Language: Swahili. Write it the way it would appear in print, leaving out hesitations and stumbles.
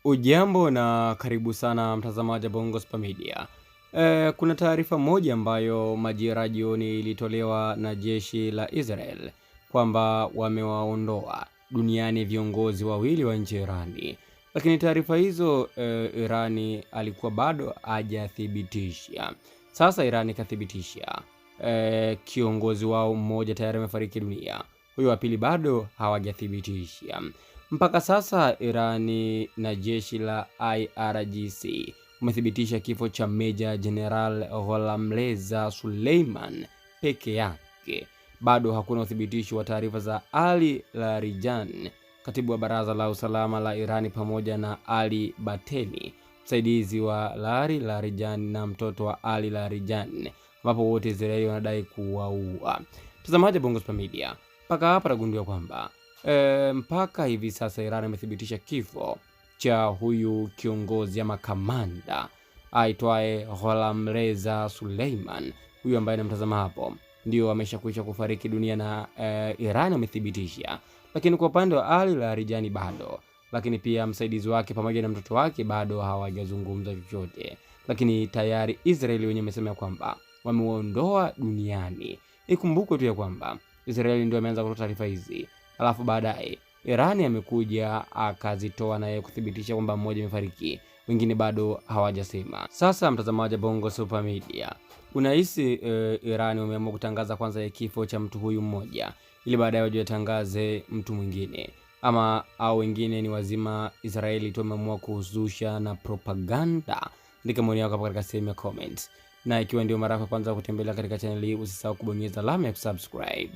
Ujambo na karibu sana mtazamaji wa Bongo Super Media. Kuna taarifa moja ambayo majira jioni ilitolewa na jeshi la Israel kwamba wamewaondoa duniani viongozi wawili wa nchi Irani, lakini taarifa hizo Irani alikuwa bado hajathibitisha. Sasa Irani ikathibitisha kiongozi wao mmoja tayari amefariki dunia, huyo wa pili bado hawajathibitisha. Mpaka sasa Irani na jeshi la IRGC umethibitisha kifo cha Meja Jeneral Gholamreza Suleiman peke yake. Bado hakuna uthibitisho wa taarifa za Ali Larijani, katibu wa baraza la usalama la Irani, pamoja na Ali Bateni, msaidizi wa Lari Larijani na mtoto wa Ali Larijani, ambapo wote Israeli wanadai kuwaua. Mtazamaji wa Bongo Super Media, mpaka hapa nagundua kwamba mpaka hivi sasa Iran imethibitisha kifo cha huyu kiongozi ama kamanda aitwaye Gholamreza Suleiman, huyu ambaye namtazama hapo ndio ameshakwisha kufariki dunia na Iran amethibitisha, lakini kwa upande wa Ali Larijani bado, lakini pia msaidizi wake pamoja na mtoto wake bado hawajazungumza chochote, lakini tayari Israeli wenyewe imesema kwamba wamewaondoa duniani. Ikumbukwe tu ya kwamba Israeli ndio ameanza kutoa taarifa hizi alafu baadaye Irani amekuja akazitoa naye kuthibitisha kwamba mmoja amefariki, wengine bado hawajasema. Sasa mtazamaji wa Bongo Super Media, unahisi Irani wameamua kutangaza kwanza ya kifo cha mtu huyu mmoja ili baadaye waje watangaze mtu mwingine, ama au wengine ni wazima Israeli tu wameamua kuzusha na propaganda? Andika maoni yako hapo katika sehemu ya comment, na ikiwa ndio mara yako ya kwanza kutembelea katika channel hii, usisahau kubonyeza alama ya kusubscribe.